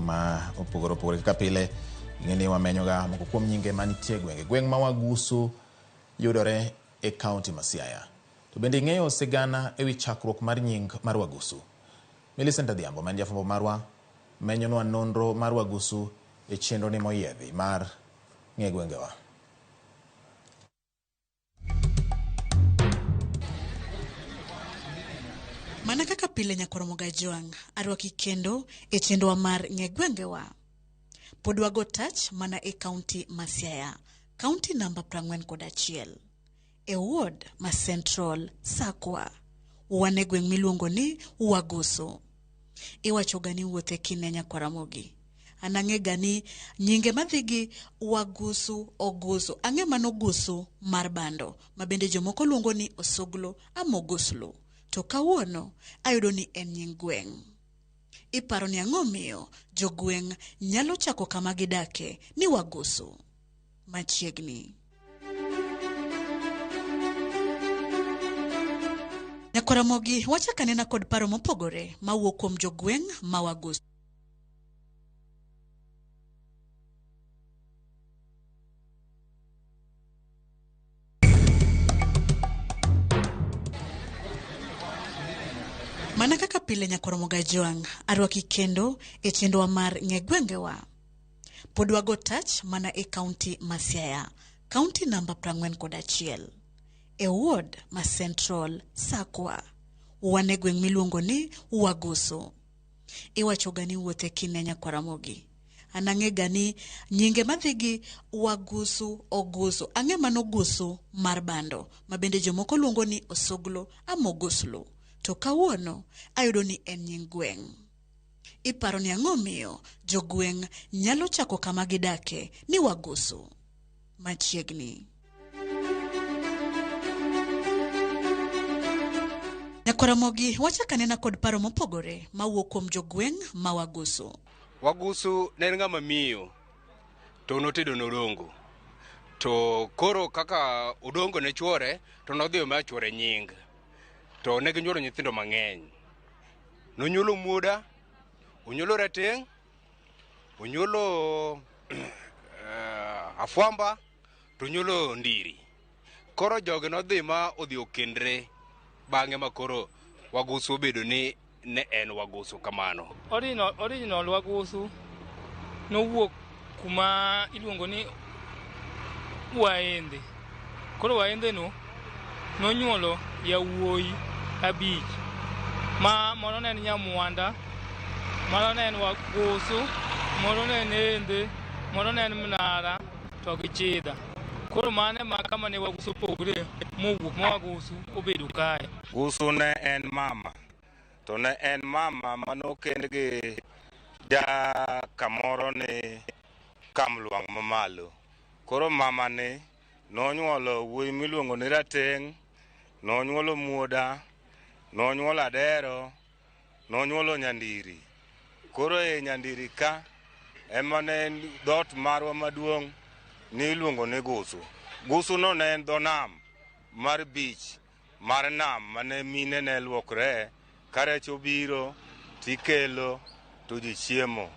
ma opogore opogore kaka pile ing'e ni wamenyoga moko kuom nyinge manitie e gwenge. Gweng' ma Wagusu yudore e kaunti ma Siaya. To bende ing'eyo sigana ewi chakruok mar nying mar Wagusu? Millicent Adhiambo ma en jafwambo marwa menyonwa nonro mar Wagusu e chenro ni moyiedhi mar Ng'e Gwengewa. Mana kaka pile nyakwar Jwang', arwaki kendo e chenrowa mar Ng'e Gwengewa. Pod wago tach mana e kaunti ma Siaya, kaunti namba 41, e ward ma Central Sakwa. Wan e gweng' miluongo ni Wagusu. Iwachoga ni wuothe kine nyakwar Ramogi. An ang'ega ni nyinge madhi gi Wagusu, Ogusu, ang'e mano gusu mar bando, ma bende jomoko luongo ni Osoglo ama Oguslu. To kawuono ayudo ni en nying gweng'. Iparo ni ang'o miyo jogweng' nyalo chako kama gidake ni Wagusu? Machiegni. Nyakwar Ramogi wachak anena kod paro mopogore mawuok kuom jogweng' ma Wagusu. Mana kaka pile nyakwar Ramogi Jwang', arwaki kendo e chenrowa mar Ng'e Gwengewa. Pod wago tach mana e kaunti ma Siaya, kaunti namba 41, e ward ma Central Sakwa. Wan e gweng' miluongo ni Wagusu. Iwachoga ni wuothe kine nyakwar Ramogi. An ang'ega ni nyinge madhi gi Wagusu, Ogusu, ang'e mano gusu mar bando, ma bende jomoko luongo ni Osoglo ama Oguslu. To kawuono ayudo ni en nying gweng'. Iparo ni ang'o miyo jogweng' nyalo chako kama gidake ni Wagusu? Machiegni. Nyakwar Ramogi wachak anena kod paro mopogore mawuok kuom jogweng' ma Wagusu. Wagusu ne en ng'ama miyo to notedo nodongo. To koro kaka odongo ne chuore to nodhi omiyo chuore nying. To ne ginyuolo nyithindo mang'eny. Nonyuolo Muoda, onyuolo Rateng', onyuolo Afwamba to onyuolo Ndiri. Koro jogi nodhi ma odhi okendre bang'e ma koro Wagusu obedo ni ne en Wagusu kamano. Original Wagusu nowuok kuma iluongo ni Waende. Koro Waende no nonyuolo yawuoyi 5 ma moro ne en Nyamwanda, moro ne en Wagusu, moro ne en Ende, moro ne en Mnara to gi Chidha. Koro mano ema kama ne Wagusu opogre mowuok ma Wagusu obedo kae. Gusu ne en mama, to ne en mama manokend gi ja kamoro ni Kamlwang' mamalo. Koro mama ni nonyuolo wuoyi miluongo ni Rateng', nonyuolo Muoda, nonyuolo Adero, nonyuolo Nyandiri. Koro e Nyandiri ka ema ne en dhoot marwa maduong' ni iluongo ni Gusu. Gusu no ne en dho nam mar beach mar nam mane mine ne luokre ka rech obiro tikelo to ji chiemo.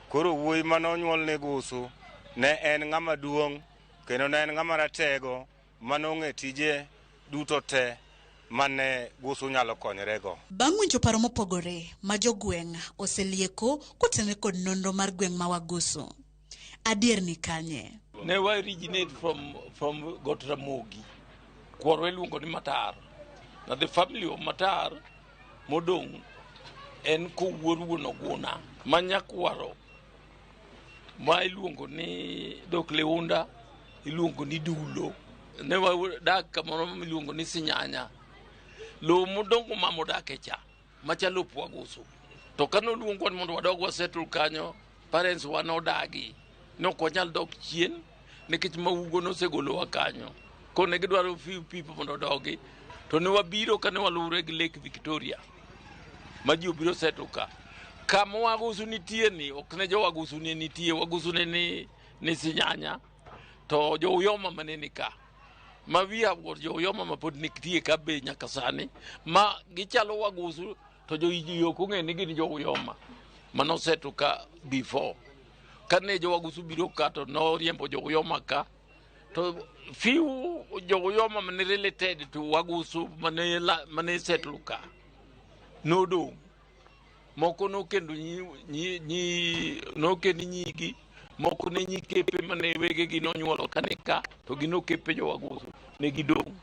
Koro wuoyi mane onyuol ni Gusu ne en ng'ama duong' kendo ne en ng'ama ratego mane ong'e tije duto te mane Gusu nyalo konyorego. Bang' winjo paro mopogore ma jogweng' oselieko kotenore kod nonro mar gweng' ma Wagusu. Adier ni kanye? Ne wa originate from Got Ramogi. Kwarwa iluongo ni Matar. Na the family of Matar modong' en kowuor wuon Oguna ma nyakwaro ma iluongo ni Dok Leunda iluongo ni Dulo. Ne wadak kamoro miluongo ni Sinyanya. Lowo modongo ma modake cha machalo lop Wagusu. To kane oluongwa ni mondo wadog wasettle kanyo, parents wa nodagi. Ne ok wanyal dok chien nikech maugo nosegolowa kanyo. Koro ne gidwaro few people mondo odogi. To ne wabiro kane waluwore gi Lake Victoria ma ji obiro settle ka. Kama Wagusu nitie ni ok ne jo Wagusu ne nitie, Wagusu ne ni Sinyanya to jo Uyoma mane ni ka. Ma we have got jo Uyoma ma pod nitie ka be nyaka sani ma gichalo Wagusu to jo ji ok ong'e ni gin jo Uyoma. Manosettle ka before. Kane jo-Wagusu biro ka to noriembo jo-Uyoma ka, to few jo-Uyoma mane related to Wagusu mane, mane settle ka nodong'. Moko nokendo nyi nokend nyigi, moko ne nyikepe mane wegegi nonyuolo kane ka, to gin okepe jo-Wagusu ne gidong'.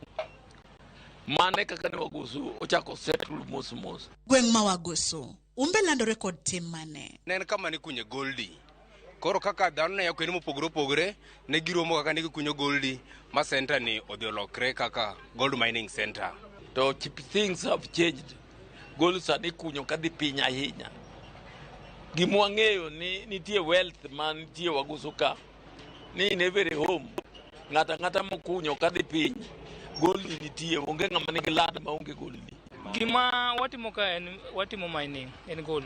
Mane kaka ne Wagusu ochako settle mos mos. Gweng' ma Wagusu, umbe landore kod tim mane? Ne en kama nikunye goldi. Koro kaka dhano ne ya kuonde mopogore opogore, ne giromo kaka ne gikunyo goldi ma center ni odhi olokre kaka gold mining center. To things have changed. Gold sani kunyo kadhi piny ahinya. Gima wang'eyo ni nitie wealth ma nitie Wagusu ka. Ni in every home, ng'ato ang'ata mokunyo kadhi piny, gold nitie, onge ng'ama nigi land maonge gold. Gima watimo ka en watimo mining, en gold.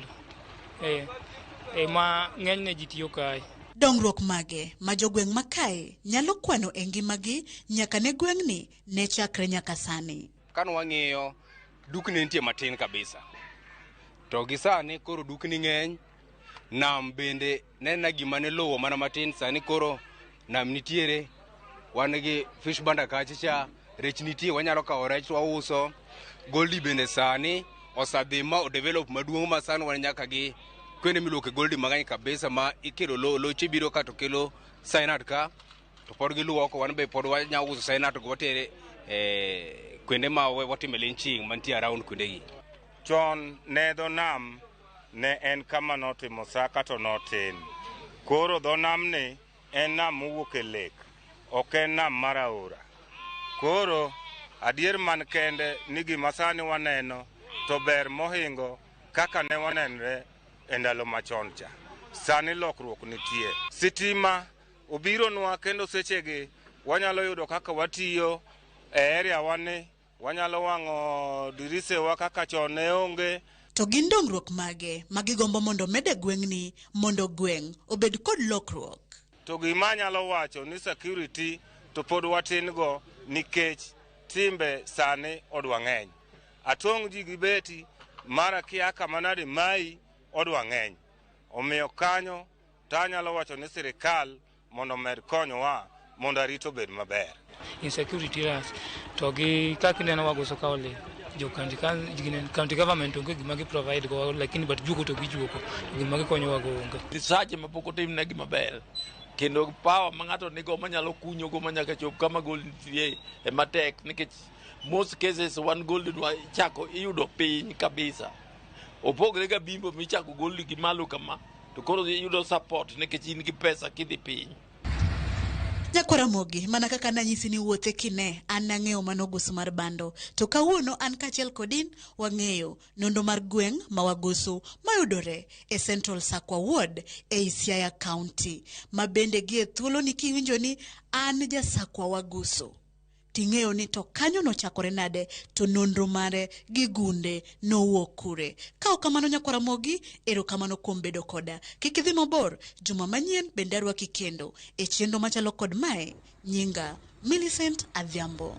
Ma ng'enyne ji tiyo kae. Dongruok mage ma jogweng' ma kae nyalo kwano e ngimagi nyaka ne gweng'ni ne chakre nyaka sani? Kane wang'iyo, dukni nitie matin kabisa. To gi sani koro dukni ng'eny, nam bende nena gima ne lowo mana matin, sani koro nam nitiere, wan gi fish banda kacha cha, rech nitie, wanyalo kawo rech wauso. Goldi bende sani osedhi ma odevelop maduong' ma sani wan nyaka gi kuonde miluoke goldi mang'eny kabisa ma ikelo loche biro ka to kelo cyanide ka to pod giluoko, wan be pod wanyalo uso cyanide go watere kuonde ma watime leaching mantie around kuondegi. Chon ne dho nam ne en kama notimo saka to notin. Koro dho namni en nam mowuok e lake, ok en nam mar aora. Koro adier man kende ni gima sani waneno to ber mohingo kaka ne wanenre e ndalo machon cha. Sani lokruok nitie. Sitima obironwa kendo sechegi wanyalo yudo kaka watiyo e area wani, wanyalo wang'o dirisewa kaka chon ne onge. To gin dongruok mage ma gigombo mondo med e gweng'ni mondo gweng' obed kod lokruok? To gima anyalo wacho ni security to pod watin go nikech timbe sani odwa ng'eny. Atong' ji gi beti mara kia kama nade mai odwa ng'eny. Omiyo kanyo to anyalo wacho ni sirikal mondo omed konyowa mondo arita obed maber. Insecurity rach to gi kaka ineno Wagusu ka olil jo county, county government onge gima gi provide go, lakini but juoko to gijuoko to gima gikonyowa go onge. Research ma pok otimnegi maber kendo power ma ng'ato nigo manyalo kunyo go manyaka chop kama gold nitie ema tek, nikech most cases wan gold nwa ichako iyudo piny kabisa. Opogre ga bimbo michako gold gi malo kama to koro iyudo support nikech in gi pesa kidhi piny. Nyakwaramogi, mana kaka nanyisi ni wuothe kine, an nang'eyo mano gusu mar bando. To kawuono an kaachiel kod in, wang'eyo nondo mar gweng' ma Wagusu mayudore e Central Sakwa Ward ei Siaya County. Ma bende gie thuolo ni kiwinjo ni an ja Sakwa Wagusu, ting'eyo ni to kanyo nochakore nade to nonro mare gi gunde nowuok kure. Ka ok kamano nyakwaramogi, erokamano kuom bedo koda. Kik idhi mabor, juma manyien bende arwaki kendo e chenro machalo kod mae. Nyinga Millicent Adhiambo.